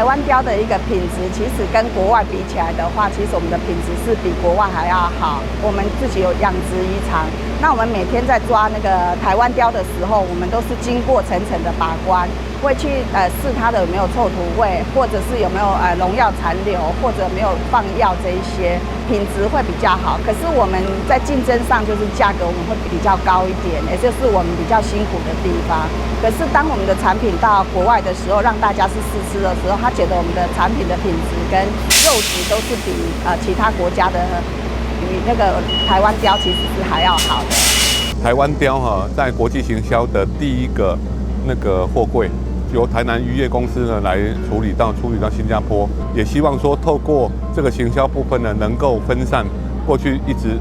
灣鯛的一個品質，其實跟國外比起來的話，其實我們的品質是比國外還要好。我們自己有養殖漁場，那我們每天在抓那個台灣鯛的時候，我們都是經過層層的把關，會去試它的有沒有臭土味，或者是有沒有農藥殘留，或者沒有放藥這一些，品質會比較好。可是我們在競爭上，就是價格我們會比較高一點，也就是我們比較辛苦的地方。可是當我們的產品到國外的時候，讓大家去試吃的時候，他覺得我們的產品的品質跟肉質都是比其他國家的比那個台灣鯛其實是還要好的。台灣鯛哈，在國際行銷的第一個那個貨櫃，由台南漁業公司呢來處理到新加坡，也希望說透過這個行銷部分呢，能夠分散過去一直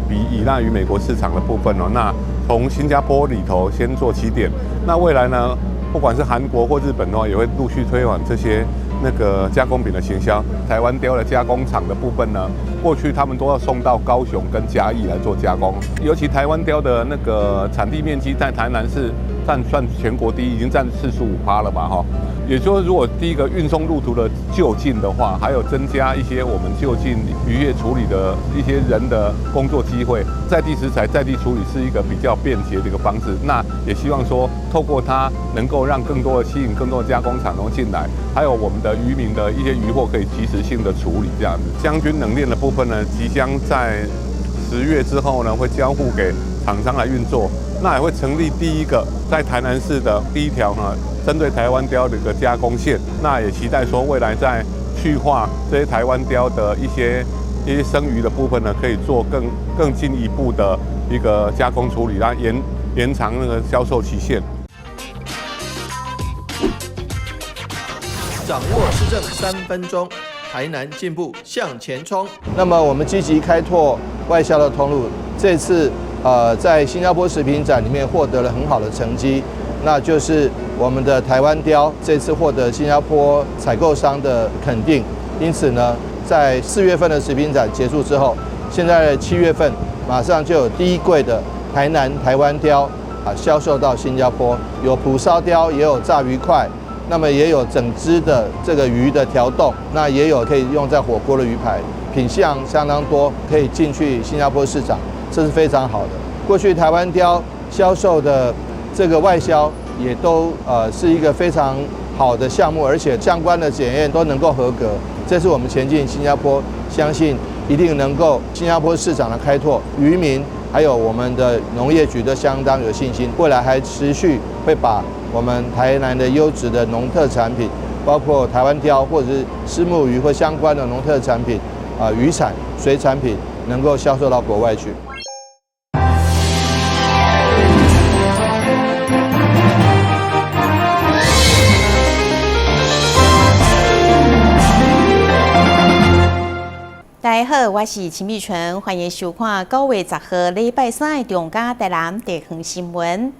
比依賴於美國市場的部分哦。那從新加坡裡頭先做起點，那未來呢，不管是韓國或日本的話，也會陸續推廣這些那個加工品的行銷。台灣鯛的加工廠的部分呢，過去他們都要送到高雄跟嘉義來做加工，尤其台灣鯛的那個產地面積在台南是佔算全國第一，已經佔45%了吧，哈。也就是如果第一個運送路途的就近的話，還有增加一些我們就近漁業處理的一些人的工作機會，在地食材在地處理是一個比較便捷的一個方式。那也希望說透過它能夠讓更多的吸引更多的加工廠能進來，還有我們的漁民的一些漁獲可以及時性的處理這樣子。將軍冷鏈的部分呢，即將在10月之後呢，會交付給廠商來運作。那也會成立第一個在台南市的第一條哈，針對台灣鯛的一個加工線。那也期待說未來在去化這些台灣鯛的一些生魚的部分呢，可以做更進一步的一個加工處理，來延長那個銷售期限。掌握市政3分鐘，台南進步向前衝。那麼我們積極開拓外銷的通路，這次在新加坡食品展裡面獲得了很好的成績，那就是我們的台灣鯛這次獲得新加坡採購商的肯定，因此呢，在4月份的食品展結束之後，現在7月份馬上就有第一櫃的台南台灣鯛啊銷售到新加坡，有蒲燒鯛，也有炸魚塊，那麼也有整隻的這個魚的調凍，那也有可以用在火鍋的魚排，品項相當多，可以進去新加坡市場。這是非常好的。過去台灣鯛銷售的這個外銷也都是一個非常好的項目，而且相關的檢驗都能夠合格。這是我們前進新加坡，相信一定能夠新加坡市場的開拓，漁民還有我們的農業局都相當有信心。未來還持續會把我們台南的優質的農特產品，包括台灣鯛或者是虱目魚或相關的農特產品啊，漁產、水產品能夠銷售到國外去。大家好，我是秦美純，歡迎收看9月10號禮拜三的中嘉台南地方新聞。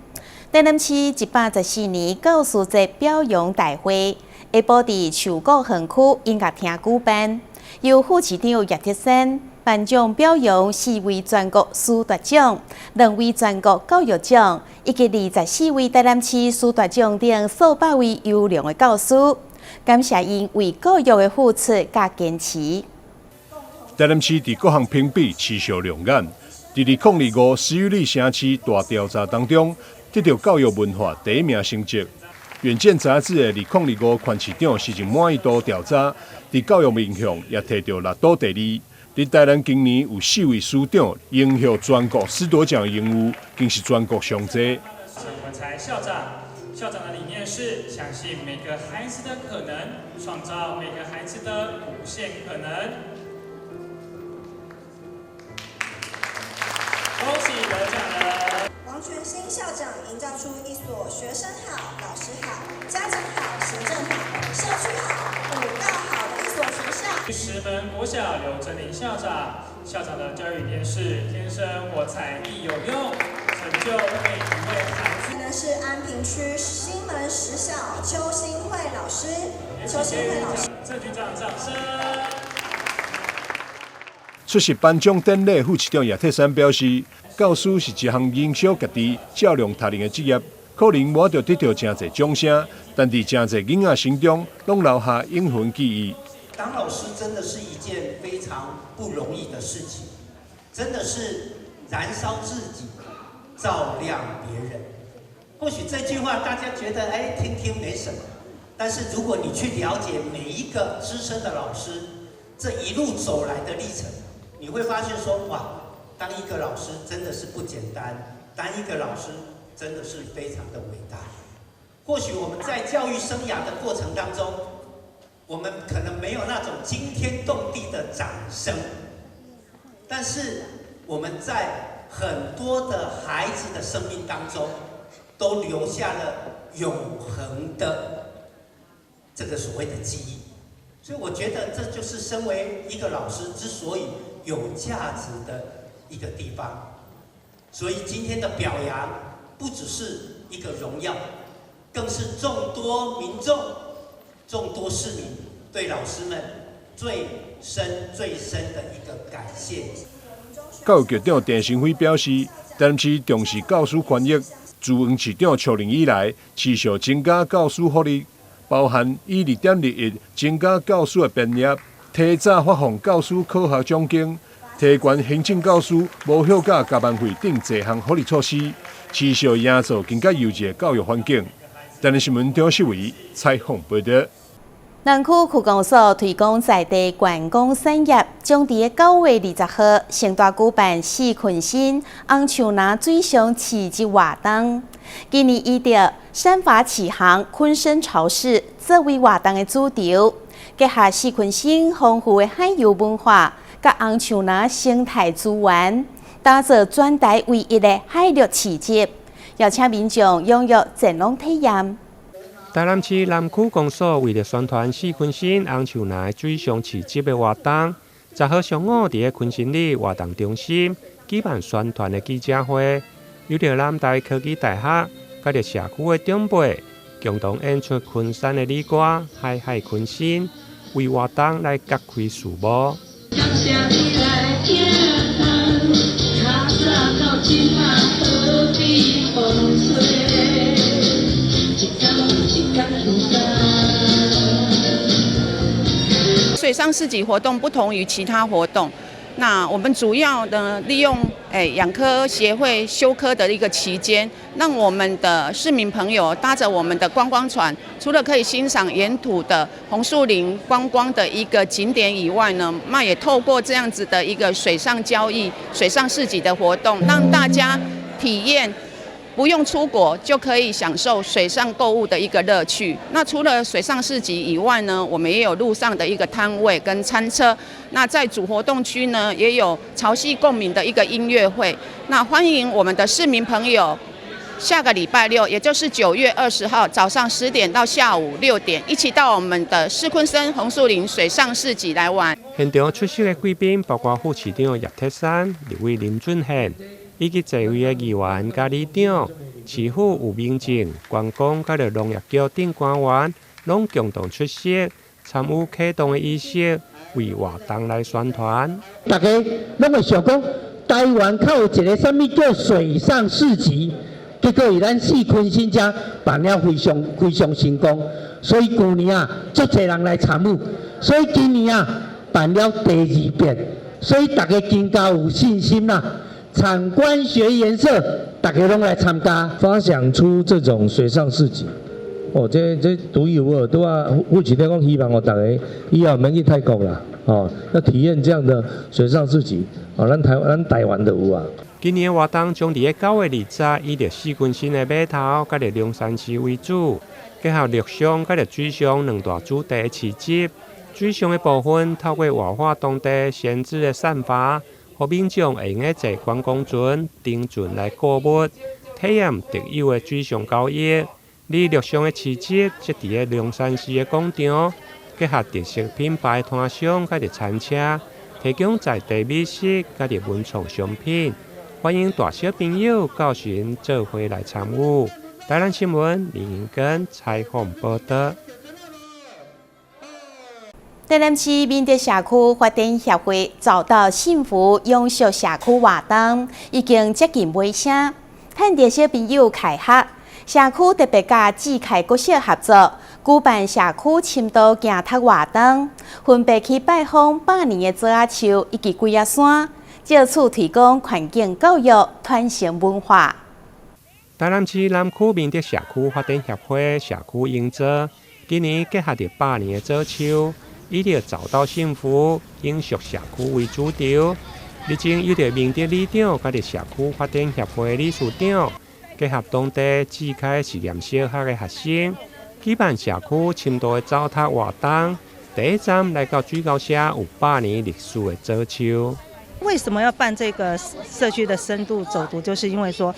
台南市114年教師節表揚大會，下晡佇樹谷園區音樂廳舉辦，由副市長葉鐵珊頒獎表揚四位全國師大獎、兩位全國教育獎，以及24位台南市師大獎等數百位優良的教師，感謝𪜶為教育的付出佮堅持。台南市佇各項評比持續亮眼，佇2025食育力城市大調查當中，得到教育文化第一名成績。遠見雜誌的2025縣市長施政滿意度調查，佇教育面向也提著六都第二。佇台南今年有四位師長榮獲全國師鐸獎榮譽，更是全國上濟。陳文才校長，校長的理念是相信每個孩子的可能，創造每個孩子的無限可能。恭喜得獎人！王全興校長營造出一所學生好、老師好、家長好、行政好、社區好、五個好的一所學校。石門國小劉真林校長，校長的教育理念是天生我材必有用，成就每一位孩子。台南市安平區新門實小邱新慧老師，邱新慧老師，鄭局長掌聲。出席頒獎典禮，副市長葉鐵珊表示，教師是一項營銷家己、照亮他人的職業。可能無著得著誠濟掌聲，但佇誠濟囡仔心中，攏留下永恆記憶。當老師真的是一件非常不容易的事情，真的是燃燒自己，照亮別人。或許這句話大家覺得，哎，聽聽沒什麼，但是如果你去了解每一個資深的老師，這一路走來的歷程，你會發現說，哇，當一個老師真的是不簡單，當一個老師真的是非常的偉大。或許我們在教育生涯的過程當中，我們可能沒有那種驚天動地的掌聲，但是我們在很多的孩子的生命當中，都留下了永恆的這個所謂的記憶。所以我覺得這就是身為一個老師之所以有價值的一個地方。所以今天的表揚不只是一個榮耀，更是眾多民眾、眾多市民對老師們最深、最深的一個感謝。教育局長鄭新輝表示，台南市重視教師權益，自黃市長就任以來，持續增加教師福利，包含以2.21增加教師的編額，提早發放教師考核獎金，提懸行政教師無休假加班費等濟項福利措施，持續營造更加優質的教育環境。台南新聞張世偉採訪報導。南區區公所推廣在地觀光產業，將佇9月20號盛大舉辦四鯤鯓紅樹林水上市集活動。今年以著山筏啟航鯤鯓潮市作為活動的主軸，結合四鯤鯓豐富的海遊文化，佮紅樹林生態資源，打造全台唯一的海陸市集，邀請民眾踴躍前往體驗。台南市南區公所為著宣傳四鯤鯓紅樹林水上市集的活動，10號上午佇鯤鯓里活動中心舉辦宣傳的記者會，由著南台科技大學佮著社區的長輩共同演出昆山的禮歌《海海鯤鯓》，為活動來揭開序幕。感謝你來聽較早到這馬好比風吹，一工一工相水上市集活動不同於其他活動，那我們主要呢利用養科協會休科的一個期間，讓我們的市民朋友搭着我們的觀光船，除了可以欣賞沿途的紅樹林觀光的一個景點以外呢，那也透過這樣子的一個水上交易、水上市集的活動，讓大家體驗不用出國就可以享受水上購物的一個樂趣。那除了水上市集以外呢，我們也有陸上的一個攤位跟餐車。那在主活動區呢，也有潮汐共鳴的一個音樂會。那歡迎我們的市民朋友，下個禮拜六，也就是9月20號早上10點到下午6點，一起到我們的四鯤鯓紅樹林水上市集來玩。現場出席的貴賓包括副市長葉鐵珊、立委林俊憲，以及濟位的議員佮里長、市府有民政、觀光佮著農業局等官員，攏共同出席參與啟動的儀式，為活動來宣傳。大家攏會想講，台灣較有一个啥物叫水上市集，結果佇咱四鯤鯓遮辦了非常非常成功，所以舊年啊，足濟人來參與，所以今年啊辦了第二遍，所以大家更加有信心啦。產官學研社，大家攏來參加。發想出這種水上市集，哦，這獨一無二，對啊，副市長講希望哦，大家以後免去泰國啦，哦，要體驗這樣的水上市集，哦，咱台灣就有啊。今年的活動將佇9月20以著四鯤鯓的碼頭佮著龍山寺為主，結合陸上佮著水上兩大主題的市集。水上的部分透過活化當地閒置的桫筏，予民眾會用得坐觀光船、登船來購物，體驗特有的水上交易。而陸上的市集則佇咧龍山寺的廣場，結合特色品牌攤商佮著餐車，提供在地美食佮著文創商品，歡迎大小朋友到時做伙來參與。台南新聞林英根採訪報導。台南市民德社區發展協會找到幸福永續社區活動已經接近尾聲，趁著小朋友開學，社區特別佮志開國小合作，舉辦社區深度行讀活動，分別去拜訪百年的棗仔樹以及龜仔山，藉此推廣環境教育、傳承文化。台南市南區明德社區發展協會社區營造，今年結合著百年的棗樹，以著找到幸福、永續社區為主軸。日前，由著明德里長佮著社區發展協會理事長，結合當地志開實驗小學的學生，舉辦社區深度的走讀活動。第一站來到水溝社有百年歷史的棗樹。為什麼要辦這個社區的深度走讀？就是因為說，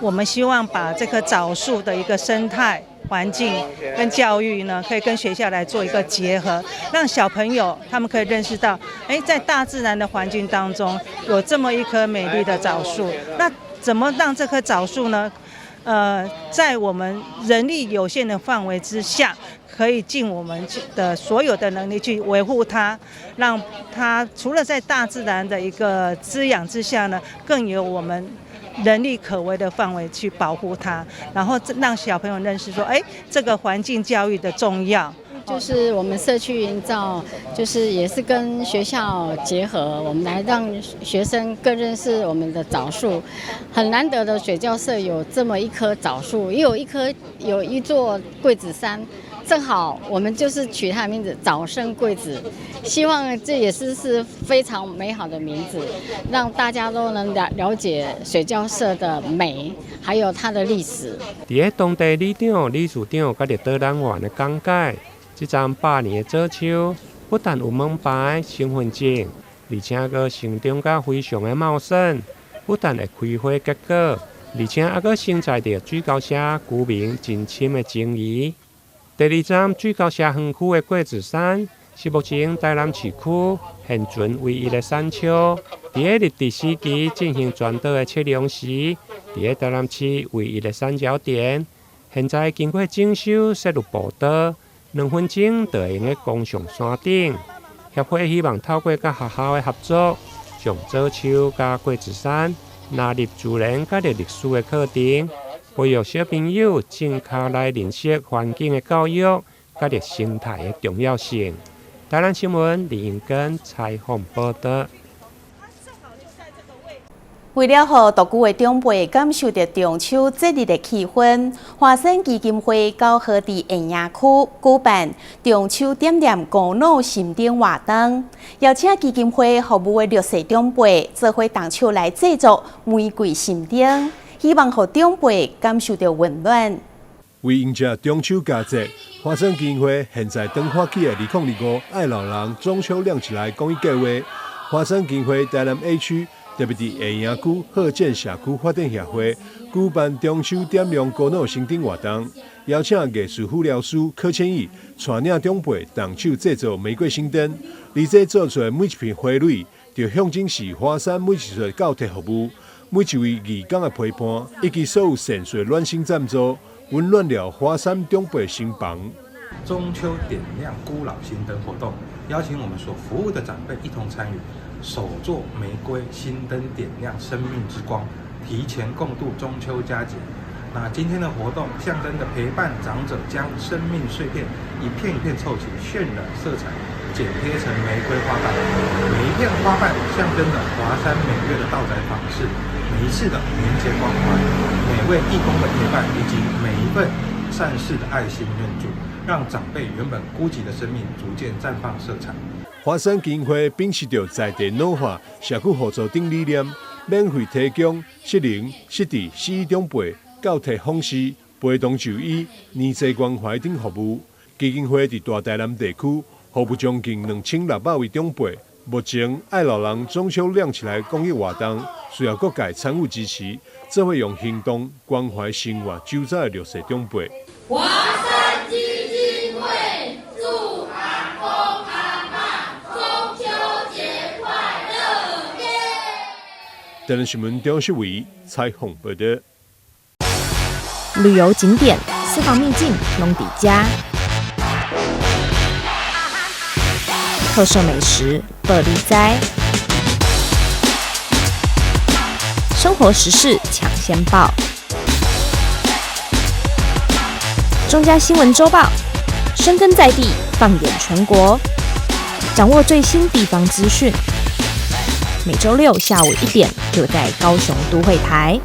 我們希望把這棵棗樹的一個生態環境跟教育呢，可以跟學校來做一個結合，讓小朋友他們可以認識到，在大自然的環境當中有這麼一棵美麗的棗樹。那怎麼讓這棵棗樹呢？在我們人力有限的範圍之下，可以盡我們的所有的能力去維護它，讓它除了在大自然的一個滋養之下呢，更有我們人力可為的範圍去保護它，然後讓小朋友認識說，這個環境教育的重要。就是我們社區營造，就是也是跟學校結合，我們來讓學生更認識我們的棗樹。很難得的水教社有這麼一棵棗樹，也有一棵有一座桂子山，正好我們就是取它的名字早生貴子，希望這也是非常美好的名字，讓大家都能了解水教社的美，還有它的歷史。佇咧當地里長、理事長佮著導覽員的講解，這叢百年的棗樹不但有門牌、身份證，而且閣生長甲非常的茂盛，不但會開花結果，而且猶閣承載著水溝社居民真深的情誼。第二站水溝社園區的桂子山，是目前台南市區現存唯一的山丘。佇咧日治時期進行全島的測量時，佇咧台南市唯一的三角點。現在經過整修，設有步道，2分鐘就會用得攻上山頂。協會希望透過佮學校的合作，將棗樹佮桂子山納入自然佮著歷史的課程，培育小朋友正確來認識環境的教育，佮著生態的重要性。台南新聞李英根採訪報導。為了予獨居的長輩感受著中秋節日的氣氛，華山基金會9號佇下營區舉辦中秋點亮孤老心燈活動，邀請基金會服務的弱勢長輩做伙動手來製作玫瑰心燈，希望予長輩感受著溫暖。為迎接中秋佳節，華山基金會現在當發起的2025愛老人中秋亮起來公益計劃，華山基金會台南 A 區特別佇下營區鶴見社區發展協會舉辦中秋點亮孤老心燈活動，邀請藝術輔療師柯千義帶領長輩動手製作玫瑰心燈，而這做出的每一片花蕊，就象徵是華山每一束教體服務，每一位義工的陪伴，以及所有善事暖心贊助，溫暖了華山長輩心房。中秋點亮孤老心燈活動，邀請我們所服務的長輩一同參與，手作玫瑰心燈，點亮生命之光，提前共度中秋佳節。那今天的活動象徵的陪伴長者，將生命碎片一片一片湊齊，渲染色彩，剪貼成玫瑰花瓣。每一片花瓣象徵着華山每月的到宅訪視，每一次的年節關懷，每位義工的陪伴，以及每一份善事的愛心援助，讓長輩原本孤寂的生命逐漸綻放色彩。華山基金會秉持著在地老化、社區互助等理念，免費提供失能、失智、失語長輩教體訪視、陪同就醫、年節關懷等服務。基金會佇大台南地區服務將近2600位長輩。目前愛老人中秋亮起來公益活動需要各界參與支持，做伙用行動關懷生活周遭的弱勢長輩。華山基金會祝阿公阿嬤中秋節快樂！耶！台南新聞張秀偉採訪報導。旅遊景點、私房秘境，攏佇遮。特色美食，報你知。生活時事搶先報。中嘉新闻周报，深耕在地，放眼全国，掌握最新地方资讯。每周六下午1点，就在高雄都会台。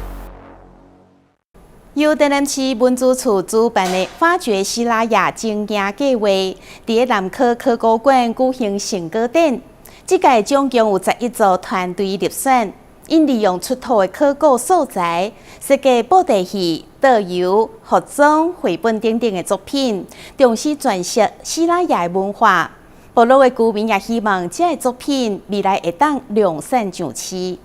由台南市文资处主办的发掘西拉雅征件计划，伫咧南科考古馆举行成果展。这届总共有11组团队入选，𪜶利用出土的考古素材，设计布袋戏、桌游、服装、绘本等等的作品，重新诠释西拉雅的文化。部落的居民也希望这个作品未来会当量产上市。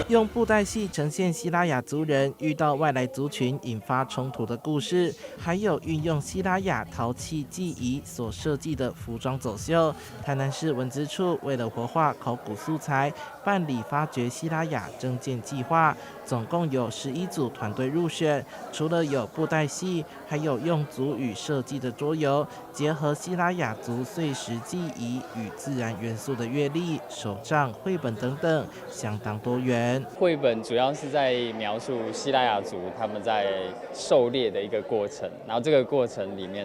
用布袋戏呈现西拉雅族人遇到外来族群引发冲突的故事，还有运用西拉雅陶器技艺所设计的服装走秀。台南市文资处为了活化考古素材，办理发掘西拉雅征件计划，总共有11组团队入选。除了有布袋戏，还有用族语设计的桌游，结合西拉雅族碎石技艺与自然元素的月历、手账、绘本等等，相当多元。绘本主要是在描述西拉雅族他们在狩猎的一个过程，然后这个过程里面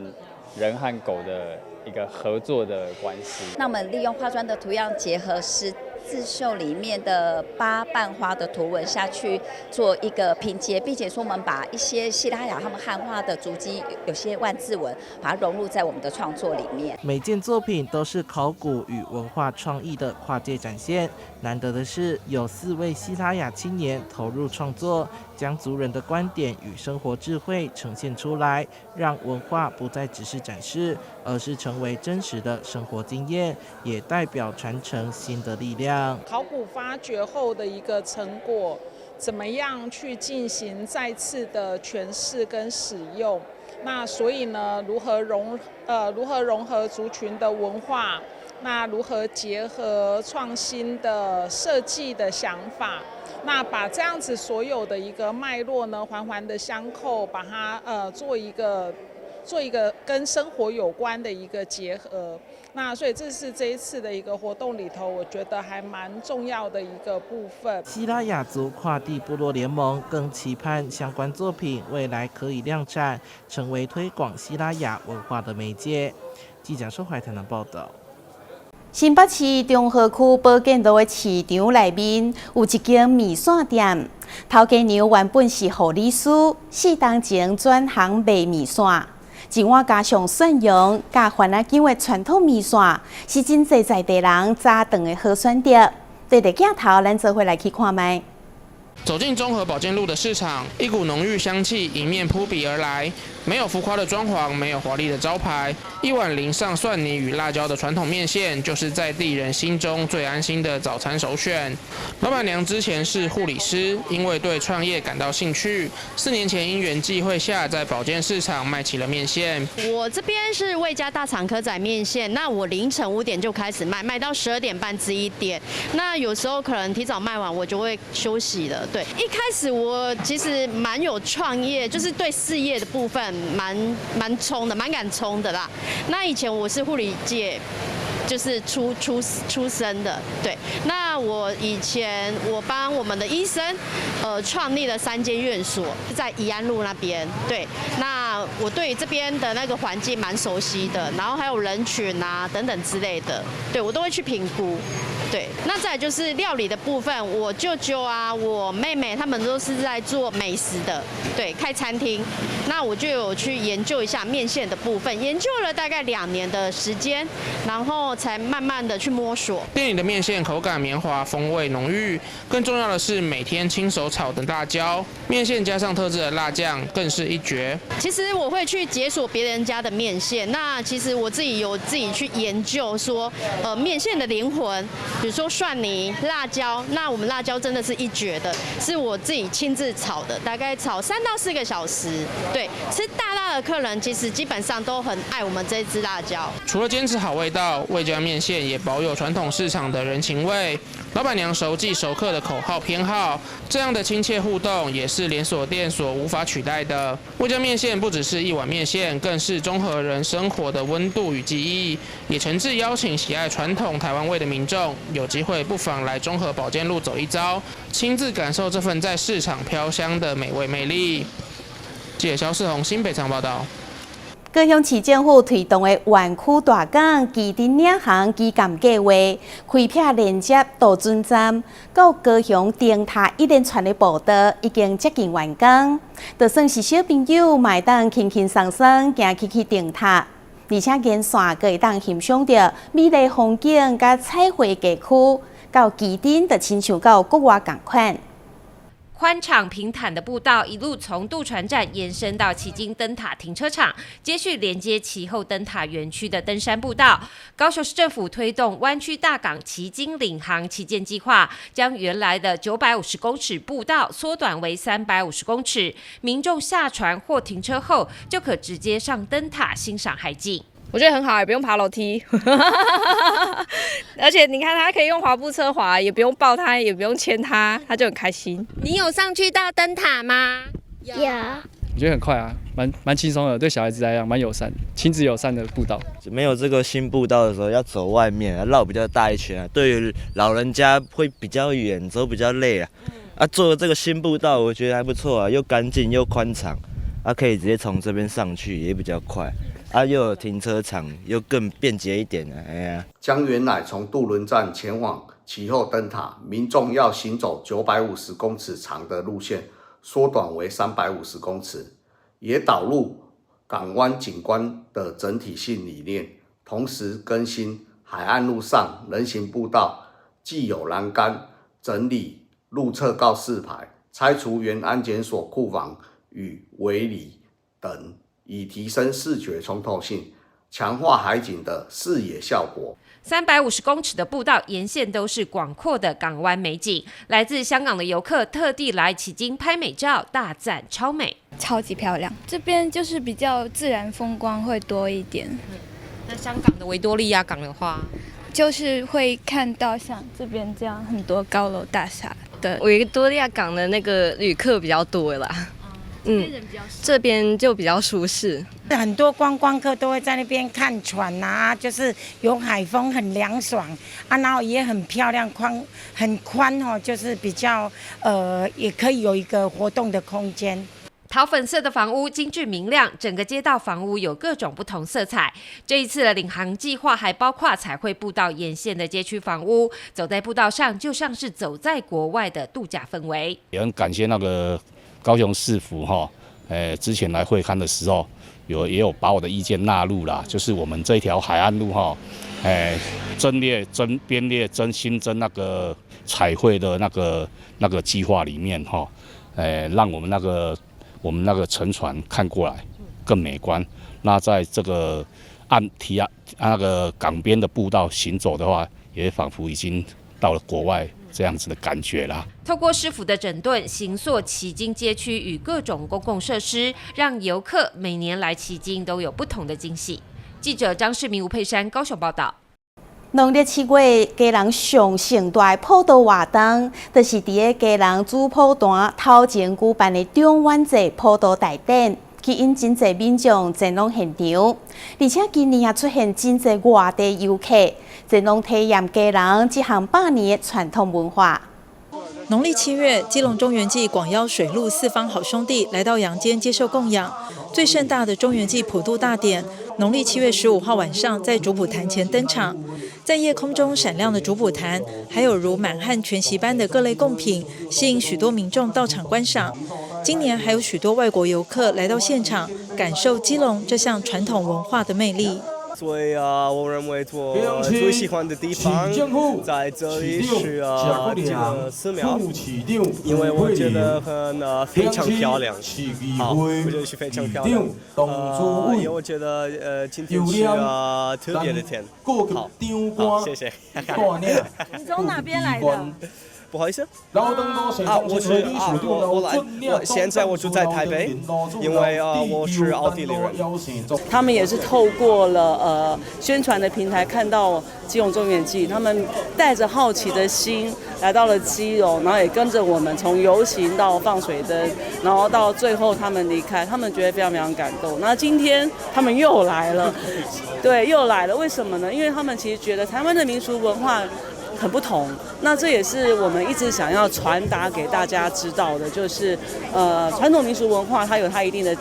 人和狗的一个合作的关系。那我们利用化妆的图样结合十字绣里面的八瓣花的图文下去做一个拼接，并且说我们把一些西拉雅他们汉化的足迹，有些万字文，把它融入在我们的创作里面。每件作品都是考古与文化创意的跨界展现。难得的是，有4位西拉雅青年投入创作，将族人的观点与生活智慧呈现出来，让文化不再只是展示，而是成为真实的生活经验，也代表传承新的力量。考古发掘后的一个成果，怎么样去进行再次的诠释跟使用？那所以呢，如何融合族群的文化？那如何结合创新的设计的想法？那把这样子所有的一个脉络呢，环环的相扣，把它做一个跟生活有关的一个结合。那所以这是这一次的一个活动里头，我觉得还蛮重要的一个部分。西拉雅族跨地部落联盟更期盼相关作品未来可以量产，成为推广西拉雅文化的媒介。记者收怀台南报道。新北市中和区保健路的市场内面有一间面线店，头家娘原本是护理师，4冬前转行卖面线。一碗加上蒜蓉、佮番仔薑的传统面线，是真濟在地人早顿的好选择。对著镜头，咱做伙来去看覓。走进中和保健路的市场，一股浓郁香气迎面扑鼻而来。没有浮夸的装潢，没有华丽的招牌，一碗淋上蒜泥与辣椒的传统面线，就是在地人心中最安心的早餐首选。老板娘之前是护理师，因为对创业感到兴趣，4年前因缘际会下，在保健市场卖起了面线。我这边是魏家大肠蚵仔面线，那我凌晨5点就开始卖，卖到12点半至1点。那有时候可能提早卖完，我就会休息了。对，一开始我其实蛮有创业，就是对事业的部分蛮冲的，蛮敢冲的啦。那以前我是护理界，就是出身的，对。那我以前我帮我们的医生，创立了三间院所，在宜安路那边，对。那我对这边的那个环境蛮熟悉的，然后还有人群啊等等之类的，对，我都会去评估。对，那再来就是料理的部分，我舅舅啊，我妹妹他们都是在做美食的，对，开餐厅。那我就有去研究一下面线的部分，研究了大概2年的时间，然后才慢慢的去摸索。店里的面线口感绵滑，风味浓郁，更重要的是每天亲手炒的辣椒，面线加上特制的辣酱，更是一绝。其实我会去解锁别人家的面线，那其实我自己有自己去研究说，面线的灵魂。比如说蒜泥、辣椒，那我们辣椒真的是一绝的，是我自己亲自炒的，大概炒3到4个小时。对，吃大辣的客人其实基本上都很爱我们这支辣椒。除了坚持好味道，魏家面线也保有传统市场的人情味。老板娘熟记熟客的口号偏好，这样的亲切互动也是连锁店所无法取代的。魏家面线不只只是一碗面线，更是中和人生活的温度与记忆。也诚挚邀请喜爱传统台湾味的民众，有机会不妨来中和保健路走一遭，亲自感受这份在市场飘香的美味魅力。记者肖世宏新北场报道。高雄市政府推动的湾区大港旗津领航基建计划，开辟连接渡船站到高雄灯塔一连串的步道已经接近完工，就算是小朋友嘛会当轻轻松松行去去灯塔，而且沿线阁会当欣赏著美丽风景佮彩绘街区，到旗津就亲像到国外仝款。宽敞平坦的步道一路从渡船站延伸到旗津灯塔停车场，接续连接旗后灯塔园区的登山步道。高雄市政府推动湾区大港旗津领航旗舰计划，将原来的950公尺步道缩短为350公尺，民众下船或停车后就可直接上灯塔欣赏海景。我觉得很好，也不用爬楼梯，而且你看，他可以用滑步车滑，也不用抱他，也不用牵他，他就很开心。你有上去到灯塔吗？有。我觉得很快啊，蛮轻松的，对小孩子来讲蛮友善，亲子友善的步道。没有这个新步道的时候，要走外面，绕比较大一圈啊，对于老人家会比较远，走比较累啊。啊，做这个新步道，我觉得还不错啊，又干净又宽敞，啊，可以直接从这边上去，也比较快。啊，又有停车场，又更便捷一点了。哎呀，将原来从渡轮站前往旗后灯塔，民众要行走950公尺长的路线，缩短为350公尺，也导入港湾景观的整体性理念，同时更新海岸路上人行步道既有栏杆，整理路侧告示牌，拆除原安检所库房与围篱等，以提升视觉穿透性，强化海景的视野效果。 350公尺的步道沿线都是广阔的港湾美景，来自香港的游客特地来旗津拍美照，大赞超美，超级漂亮。这边就是比较自然风光会多一点。那香港的维多利亚港的话，就是会看到像这边这样很多高楼大厦的。维多利亚港的那个旅客比较多啦。嗯，这边就比较舒适，很多观光客都会在那边看船啊，就是有海风，很凉爽啊，然后也很漂亮，宽很宽哦，就是比较也可以有一个活动的空间。桃粉色的房屋精致明亮，整个街道房屋有各种不同色彩。这一次的领航计划还包括彩绘步道沿线的街区房屋，走在步道上就像是走在国外的度假氛围。也很感谢那个高雄市府哈，之前来会勘的时候，也有把我的意见纳入啦，就是我们这条海岸路哈，增列增编列增新增那个彩绘的那个计划里面哈，让我们那个乘船看过来更美观。那在这个岸堤啊那个港边的步道行走的话，也仿佛已经到了国外这样子的感觉啦。透过市府的整顿，形塑旗津街区与各种公共设施，让游客每年来旗津都有不同的惊喜。记者张世明、吴佩珊高雄报道。农历七月，基隆上盛大的普渡活动，就是伫咧基隆主普坛头前举办的中元节普渡大典，吸引真济民众前往现场。而且今年也出现真济外地游客前往体验基隆这项百年的传统文化。农历七月，基隆中元祭广邀水陆四方好兄弟来到阳间接受供养。最盛大的中元祭普渡大典，农历7月15号晚上在主普坛前登场。在夜空中闪亮的主普坛，还有如满汉全席般的各类贡品，吸引许多民众到场观赏。今年还有许多外国游客来到现场，感受基隆这项传统文化的魅力。所以啊，我认为我最喜欢的地方在这里是这个寺庙，因为我觉得非常漂亮。好，我觉得是非常漂亮。因为我觉得今天是特别的天。好，好，谢谢。你从哪边来的？不好意思。啊，我是啊，我來，我現在我住在台北，因為啊我是奧地利人。他們也是透過了宣傳的平台，看到基隆中元祭，他們帶着好奇的心來到了基隆，然後也跟着我們從遊行到放水燈，然後到最後他們離開，他們覺得非常非常感動。那今天他們又來了，對，又來了，為什麼呢？因為他們其實覺得台灣的民俗文化很不同，那這也是我們一直想要傳達給大家知道的，就是傳統民俗文化它有它一定的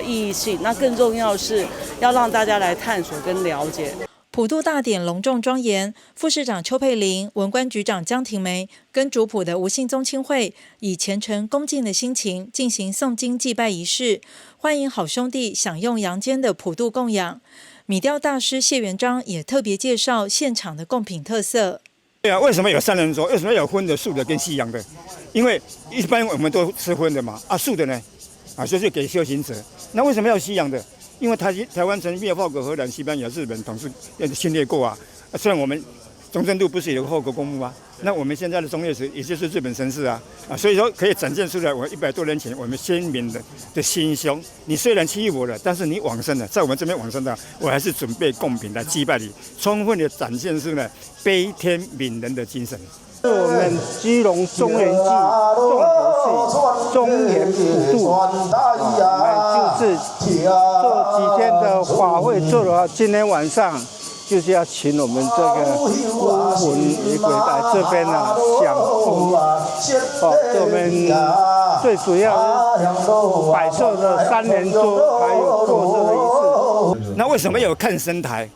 意義性，那更重要是要讓大家來探索跟了解。普渡大典隆重莊嚴，副市長邱佩玲、文官局長江婷梅跟主普的吳姓宗親會以虔誠恭敬的心情進行誦經祭拜儀式，歡迎好兄弟享用陽間的普渡供養。米雕大師謝元璋也特別介紹現場的貢品特色。對啊，為什麼有三人桌？為什麼有葷的、素的跟西洋的？因為一般我們都吃葷的嘛，啊素的呢，啊就是給修行者。那為什麼要西洋的？因為台灣曾經被法國、荷蘭、西班牙、日本統治侵略過啊。雖然我們中正路不是有個護國公墓嗎？那我們現在的忠烈祠也就是日本神社啊，啊，所以說可以展現出來，我100多年前我們先民的心胸。你雖然欺負我了，但是你往生了，在我們這邊往生的，我還是準備貢品來祭拜你，充分的展現出呢悲天憫人的精神。是我們基隆中元祭重頭戲中元普渡，我們就是做幾天的法會做了，今天晚上就是要請我們這個孤魂野鬼來這邊啊享奉，哦，我們最主要擺設的三連桌，還有過壽的儀式。那為什麼有看神台？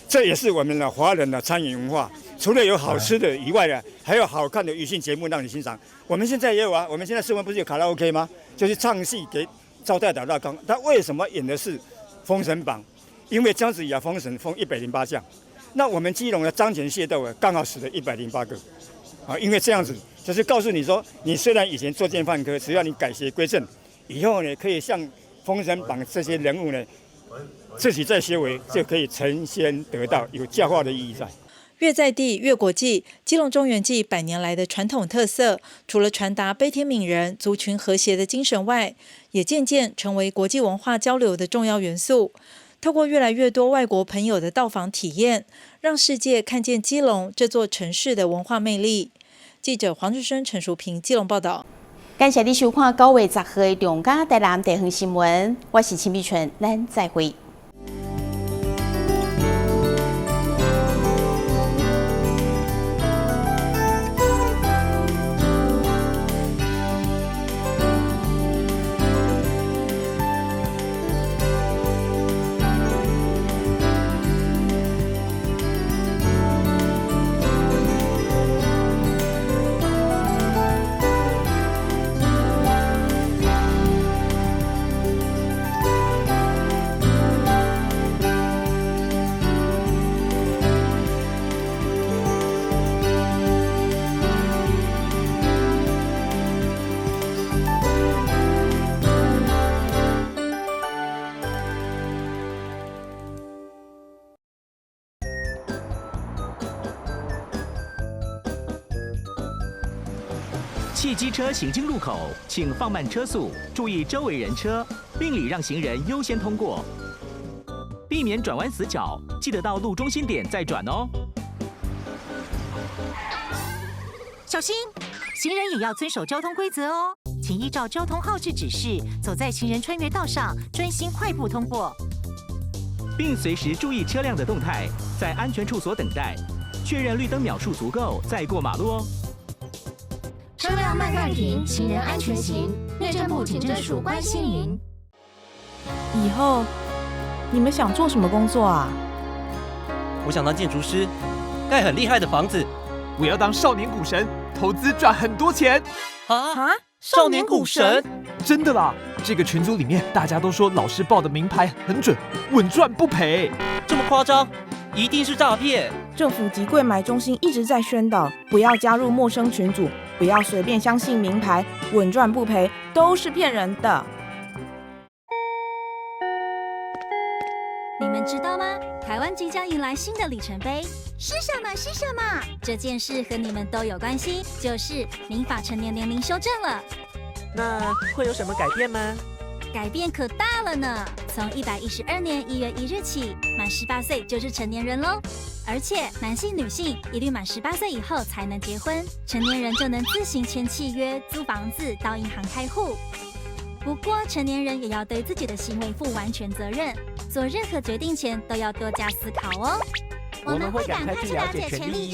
這也是我們的華人的餐飲文化。除了有好吃的以外呢，還有好看的娛樂節目讓你欣賞。我們現在也有啊，我們現在新聞不是有卡拉 OK 嗎？就是唱戲給招待老大公。他為什麼演的是《封神榜》？因為姜子牙封神封108將，那我們基隆的張權械鬥啊，剛好死了108個，啊，因為這樣子就是告訴你說，你雖然以前作奸犯科，只要你改邪歸正，以後呢可以像《封神榜》這些人物呢，自己再修為就可以成仙得道，有教化的意義在。越在地越國際，基隆中元祭100年來的傳統特色，除了傳達悲天憫人、族群和諧的精神外，也漸漸成為國際文化交流的重要元素。透過越來越多外國朋友的到訪體驗，讓世界看見基隆這座城市的文化魅力。記者黃志生、陳淑平基隆報道。感謝你收看9月10號的中嘉台南地方新聞，我是陳美春，咱再會。汽机车行经路口，请放慢车速，注意周围人车，并礼让行人优先通过，避免转弯死角。记得到路中心点再转哦。小心，行人也要遵守交通规则哦，请依照交通号志指示，走在行人穿越道上，專心快步通過，並隨時注意車輛的動態，在安全處所等待，確認綠燈秒數足夠再過馬路哦。車輛慢慢停，行人安全行。內政部警政署關心您。以後你們想做什麼工作啊？我想當建築師，蓋很厲害的房子。我要當少年股神，投資賺很多錢。啊！少年股神？真的啦！這個群組裡面大家都說老師報的名牌很準，穩賺不賠。這麼誇張？一定是詐騙！政府及櫃買中心一直在宣導，不要加入陌生群組，不要隨便相信名牌，穩賺不賠都是騙人的。你們知道嗎？台灣即將迎來新的里程碑，是什麼？是什麼？這件事和你們都有關係，就是民法成年年齡修正了。那會有什麼改變嗎？改變可大了呢！從112年1月1日起，滿18歲就是成年人嘍。而且男性、女性一律滿18歲以後才能結婚，成年人就能自行簽契約、租房子、到銀行開戶。不過，成年人也要對自己的行為負完全責任，做任何決定前都要多加思考哦。我們會趕快去了解權利義務。